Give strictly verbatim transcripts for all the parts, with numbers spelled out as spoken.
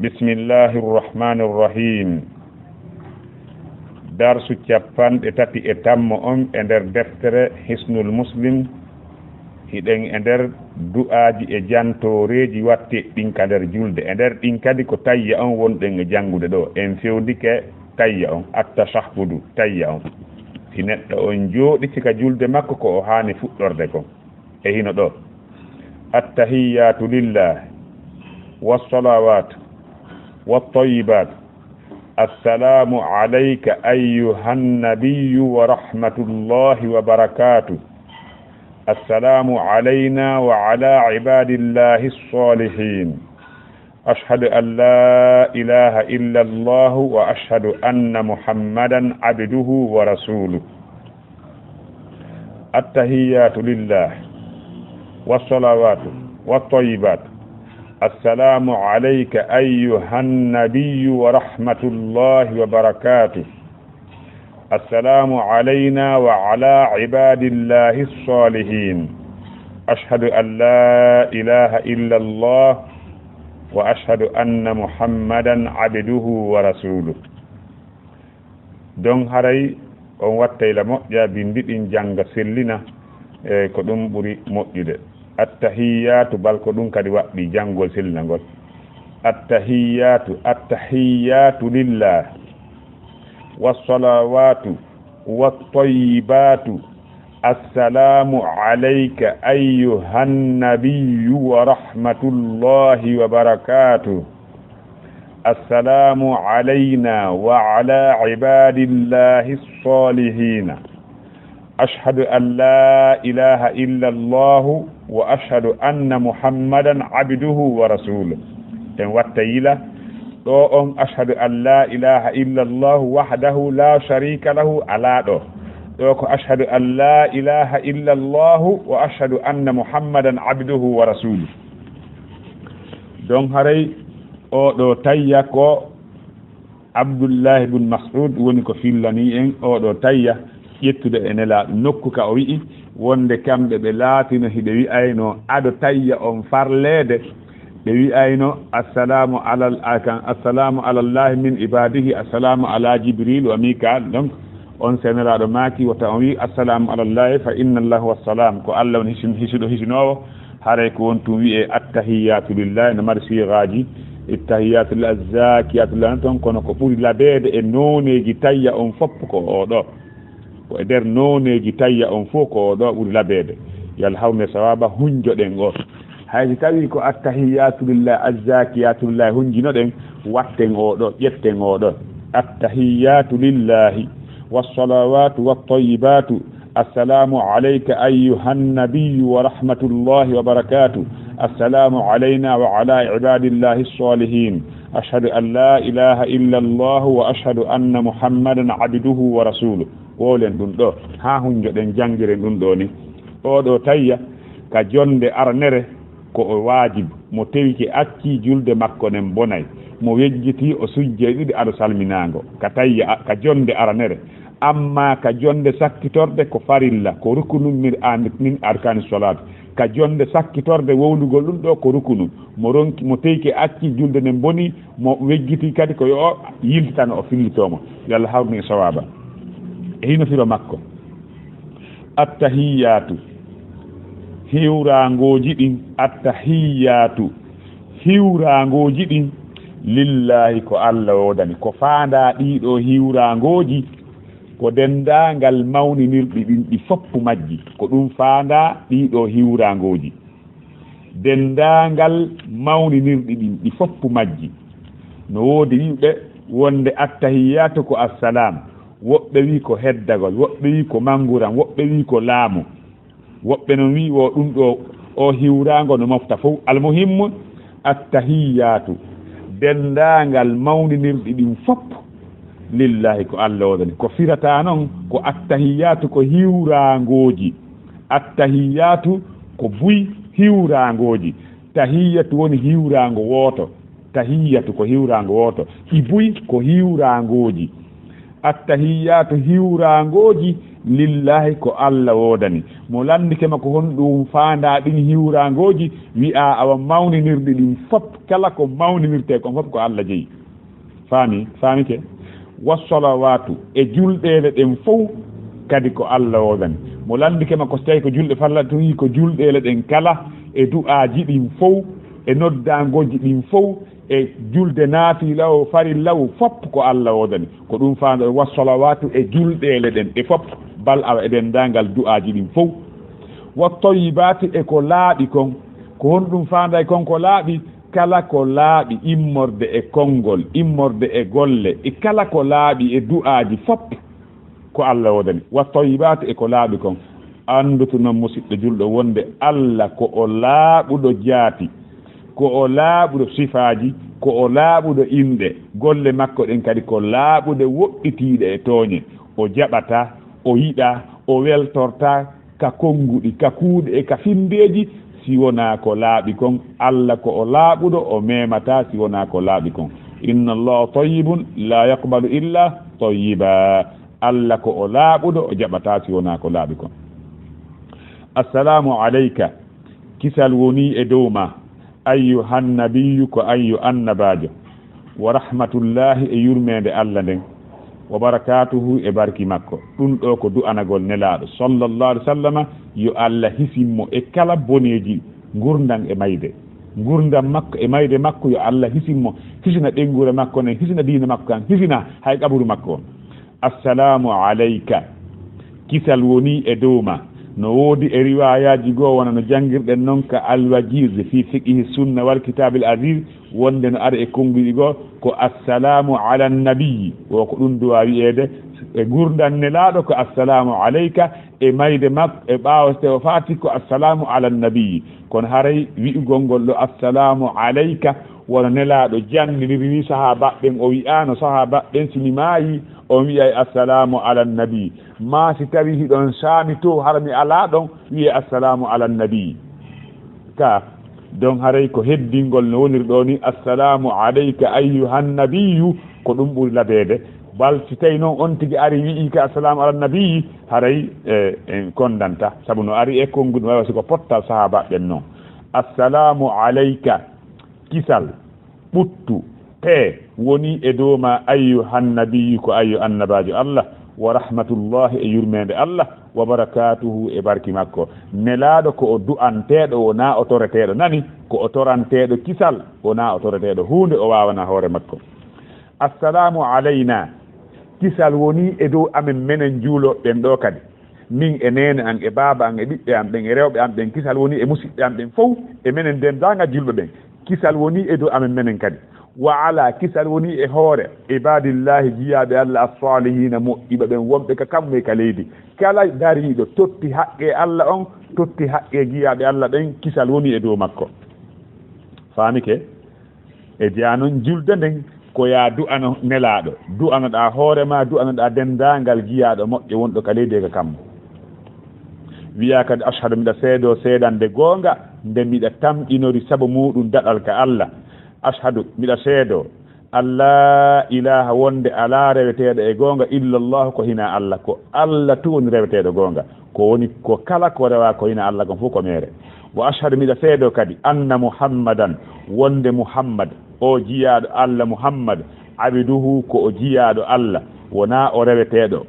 Bismillahi irrahmani irrahim. Darsu cappanɗe tati e tammo on e nder deftere Hisnul Muslim. Hiɗen e nder du'aaji e jantooreeji watte ɗin ka nder julde. E nder ɗin kadi ko tayya on wonɗen e janngude ɗo. En fewndike tayya on, attashahhudu, tayya on. Si neɗɗo on jooɗiti ka julde makko ko o haani fuɗɗorde kon. E hino ɗo. Attahiyyatu lillah, wassalawatu, wattayyibat. Assalamu alayka ayyuhan nabiyyu wa rahmatullahi wa barakatuh. Assalamu alayna wa ala ibadillahi ssalihin. Ashhadu an la ilaha illa Allah wa ashhadu anna Muhammadan abduhu wa rasuluh. Attahiyyatu lillah, wassalawatu, wattayyibat. Assalamu alayka ayyuhan nabiyyu wa rahmatullahi wa barakatuh. Assalamu alayna wa ala ibadillahi ssalihin. Ashhadu an la ilaha illa Allah wa ashhadu anna Muhammadan abduhu wa rasuluh. Don haray on wattay la moƴƴa bindi ɗin janga sellina, e ko ɗum ɓuri moƴƴude. Attahiyyatu, bal ko ɗum kadi waɗɗi janngol sellina ngol. Attahiyyatu, attahiyyatu lillah. Wassalawatu, wattayyibatu. Assalamu alayka ayyuhan nabiyyu wa rahmatullahi wa barakatuh. Assalamu alayna wa ala ibadillahi ssalihina. Ashhadu an la ilaha illa Allah wa ashhadu anna Muhammadan abduhu wa rasuluh. En watta yila. Ɗo on ashhadu an la ilaha illa Allah wahdahu la sharika lahu ala ɗo. Ɗo ko ashhadu an la ilaha illa Allah wa ashhadu anna Muhammadan abduhu wa rasuluh. Don haray oɗo tayya ko Abdullahi bun Mas'ud woni ko fillani en oɗo tayya, ƴettude e Nelaaɗo nokku ka o wi'i wonde kamɓe ɓe laatino hiɓe wi'ayno ado tayya on farleede, ɓe wi'ayno, "Assalamu alal, a kan, assalamu alallahi min ibadihi, assalamu ala Jibril wa Mikail." Donc, on seneraɗo maaki, wota on wi, "Assalamu alallahi, fa inna Allah huwa salam." Ko Allah woni hisin-, hisuɗo, hisinoowo. Haray ko won tun wi'e, "Attahiyyatu lillahi", no mari siigaaji, "Ittahiyatu lillahi, azzakiyatu lillahi", ton, kono ko ɓuri labeede e nooneeji tayya on fof ko oo ɗo. Ko e nder nooneeji tayya on fof ko oo ɗo ɓuri labeede. Yo Allah hawnu e sawaaba, hunjoɗen o. Hay si tawii ko attahiyyatu lillahi, azzakiyatu lillahi hunjinoɗen, watten oo ɗo, ƴetten oo ɗo. Attahiyyatu lillahi, wassalawatu wattayyibatu. Assalamu alayka ayyuhan nabiyyu wa rahmatullahi wa barakatuh. Assalamu alayna wa ala ibadillahi ssalihin. Ashhadu an la ilaha illa Allah wa ashhadu anna Muhammadan abduhu wa rasuluh. Wowlen ɗum ɗo, haa hunjoɗen, janngiren ɗum ɗo ni. Oo ɗo tayya ka jonnde aranere ko o waajib, mo tewike acci julde makko nden bonay, mo wejjiti o sujjay ɗiɗi ado salminaango, ka tayya a-, ka jonnde aranere. Amma ka jonnde sakkitorde ko farilla, ko rukunu min an-, min arkani salat. Ka jonnde sakkitorde wowlugol ɗum ɗo ko rukunu, mo ronki, mo tewike acci julde nden boni, mo wejjiti kadi ko yo o yiltitano, o fillitoo mo. Yo Allah hawnu e sawaaba. E hino firo makko. Attahiyyatu. Hiwraangooji ɗin. Attahiyyatu. Hiwraangooji ɗin. Lillahi ko Allah woodani. Ko faandaa ɗii ɗo hiwraangooji. Ko denndaangal mawninirɗi ɗin ɗi foppu majji. Ko ɗum faandaa ɗii ɗo hiwraangooji. Denndaangal mawninirɗi ɗin, ɗi foppu majji. No woodi wi'uɓe wonde attahiyyatu ko assalaam, woɓɓe wi'i ko heddagol, woɓɓe wi'i ko mannguram, woɓɓe wi'i ko laamu, woɓɓe non wi'i wo ɗum ɗo o hiwraango no mofta fow. Almuhimmu, attahiyyatu, denndaangal mawninirɗi ɗin fof, lillahi, ko Allah wodani. Ko firata non, ko attahiyyatu ko hiwraangooji. Attahiyyatu ko buy hiwraangooji. Tahiyyatu woni hiwraango wooto. Tahiyyatu ko hiwraango wooto. Ɗi buy ko hiwraangooji. Attahiyyatu hiwraangooji lillahi ko Allah woodani. Mo lanndike ma ko honɗum faandaa ɗin hiwraangooji, wi'a awa mawninirɗi ɗin fof, kala ko mawninirtee kon fof ko Alla jeyi. Faami? Faamike? Wassalawaatu, e julɗeele ɗen fof kadi ko Alla woodani. Mo lanndike ma ko so tawi ko julɗe farla tun, ko julɗeele ɗen kala, e du'aaji ɗin fof, e noddaangooji ɗin fof, e julde naafila o, farilla o, fof ko Alla woodani. Ko ɗum faandaa, wassalawaatu, e julɗeele ɗen ɗe fof, bal awa e denndaangal du'aaji ɗin fof. Wa tayyibaati, e ko laaɓi kon. Ko honɗum faandaa e kon ko laaɓi? Kala ko laaɓi immorde e konngol, immorde e golle, e kala ko laaɓi e du'aaji fof, ko Alla woodani. Wa tayyibaati, e ko laaɓi kon. Anndutu non, musiɗɗo julɗo, wonde Alla ko o laaɓuɗo jaati, ko o laaɓuɗo sifaaji, ko o laaɓuɗo inɗe, golle makko ɗen kadi ko laaɓuɗe, woɗɗitiiɗe e tooñe. O jaɓataa, o yiɗaa, o weltortaa ka konnguɗi, ka kuuɗe e ka finndeeji, si wonaa ko laaɓi kon. Alla ko o laaɓuɗo, o memataa si wonaa ko laaɓi kon. Inna Allaha tayyibun la yaqbalu illa tayyiba. Alla ko o laaɓuɗo, o jaɓataa si wonaa ko laaɓi kon. Assalaamu alayka, kisal wonii e dow maa, ayyuhan nabiyyu, ko an yo annabaajo, wa rahmatullahi, e yurmeende Alla nden, wa barakaatuhu, e barki makko. Ɗum ɗoo ko du'anagol Nelaaɗo, sallallahu alayhi wa sallama, yo Alla hisin mo e kala boneeji ngurndan e mayde. Ngurndan makko e mayde makko, yo Alla hisin mo, hisina ɓeynguure makko nden, hisina diina makko kan, hisina hay qaburu makko on. Assalaamu alayka. Kisal wonii e dow maa. No woodi e riwaayaaji goo, wona no janngirɗen non ka Al-Wajiz fi Fiqhi Sunna wal Kitaabil Aziz, wonde no ari e konnguɗi goo, ko assalaamu ala nabiyyi. Wo ko ɗum duwaa wi'eede, e ngurndan Nelaaɗo ko assalaamu alayka, e mayde makko, e ɓaawo so tawi o faati ko assalaamu ala nabiyyi. Kono haray wi'ugol ngol ɗoo assalaamu alayka, wano Nelaaɗo jannginiri ni sahaabaaɓe ɓen, o wi'aano sahaabaaɓe ɓen, si mi maayii, on wi'ay assalaamu ala nabi. Maa si tawi hiɗon saami to, hara mi alaa ɗon, wi'e assalaamu ala nabi. Ka, donc haray ko heddingol no woniri ɗoo ni, assalaamu alayka ayyuhan nabiyyu, ko ɗum ɓuri labeede. Bal si tawi non on tigi ari wi'ii ka assalaamu ala nabi, haray, eh, en konndanta. Sabu no ari e konnguɗi, waywa si ko pottal sahaabaaɓe ɓen non. Assalaamu alayka. Kisal, ɓuttu, pee, wonii e dow maa, ayyuhan nabiyyu, ko an yo annabaajo Alla, wa rahmatullahi, e yurmeende Alla, wa barakaatuhu, e barki makko. Nelaaɗo ko o du'anteeɗo, wonaa o toreteeɗo, nani? Ko o toranteeɗo kisal, wonaa o toreteeɗo huunde, o waawanaa hoore makko. Assalaamu alaynaa, kisal wonii e dow amen, menen juulooɓe ɓen ɗoo kadi. Min e neene an, e baaba an, e ɓiɓɓe an ɓen, e rewɓe an ɓen, kisal wonii e musiɓɓe an ɓen fow, e menen denndaangal julɓe ɓen. Kisal wonii e dow amen menen kadi. Wa ala, kisal wonii e hoore ibaadillaahi, jiyaaɓe Alla, as-saalihiina, moƴƴuɓe ɓen, wonɓe ka kammu e ka leydi. Kala dariiɗo totti haqqee Alla on, totti haqqee jiyaaɓe Alla ɓen, kisal wonii e dow makko. Faamike? E jeyaa non julde nden, ko yaa du'ano Nelaaɗo, du'anoɗaa hoore maa, du'anoɗaa denndaangal jiyaaɗo moƴƴo wonɗo ka leydi e ka kammu. Wi'aa kadi, ashhadu, miɗa seedoo seedande goonga nde miɗa tamƴinori sabu muuɗum daɗal ka Alla. Ashhadu, miɗa seedoo, an laa ilaaha, wonde alaa reweteeɗo e goonga, illa Allaahu, ko hinaa Alla, ko Alla tun woni reweteeɗo goonga. Ko woni ko kala ko rewaa ko hinaa Alla kon fof ko meere. Wa ashhadu, miɗa seedoo kadi, anna Muhammadan, wonde Muhammad, o jiyaaɗo Alla Muhammad, abduhu, ko o jiyaaɗo Alla, wonaa o reweteeɗo,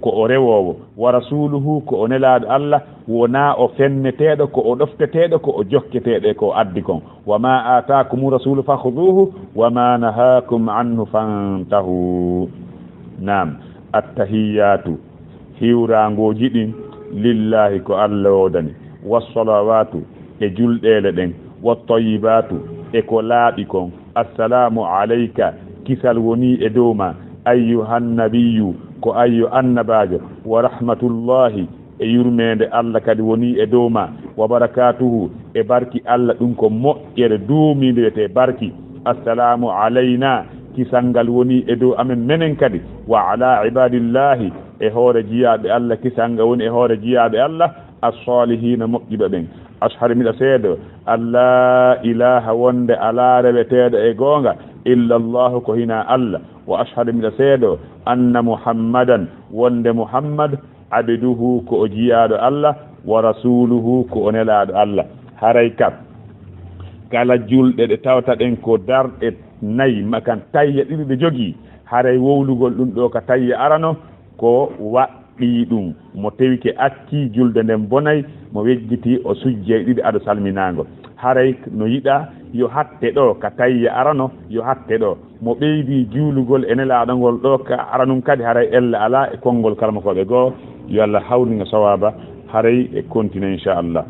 ko o rewoowo, wa rasuluhu, ko o nelaaɗo Alla, wonaa o fenneteeɗo, ko o ɗofteteeɗo, ko o jokketeeɗo e ko o addi kon. Wa ma aataakumu rasulu fakhuduhu, wa ma nahaakum anhu fantahu. Naam, attahiyaatu. Hiwraangooji ɗin, lillaahi, ko Alla woodani. Wassalawaatu, e julɗeele ɗen. Wattayibaatu, e ko laaɓi kon. Assalaamu alayka, kisal wonii e dow maa. Ayyuhan nabiyyu, ko an yo annabaajo. Wa rahmatullaahi, e yurmeende Alla kadi wonii e dow maa. Wa barakaatuhu, e barki Alla, ɗum ko moƴƴere duumiinde wiyetee barki. Assalaamu alaynaa, kisal ngal wonii e dow amen menen kadi. Wa alaa ibaadillaahi, e hoore jiyaaɓe Alla, kisal ngal woni e hoore jiyaaɓe Alla, as-saalihiina, moƴƴuɓe ɓen. Ashhadu, miɗa seedoo, an laa ilaaha, wonde alaa reweteeɗo e goonga, illa Allaahu, ko hinaa Alla. Wa ashhadu, miɗa seedoo, anna Muhammadan, wonde Muhammad, abduhu, ko o jiyaaɗo Alla, wa rasuluhu, ko o nelaaɗo Allah. Haray ka kala julɗe ɗe tawata ɗen ko darɗe nayi, makan tayya ɗiɗi ɗe jogii, haray wowlugol ɗum ɗo ka tayya arano ko waɗɗii ɗum. Mo tewike acci julde nden bonay, mo wejjiti o sujjay ɗiɗi ado salminaango. Haray no yiɗa yo hatte ɗo ka tayya arano, yo hatte ɗo. Mo ɓeydi juulugol e nelaaɗo ngol ɗo ka aranum kadi, haray ella alaa e konngol karamokooɓe goo. Yo Allah hawringo sawaaba, haray e kontina inchallah.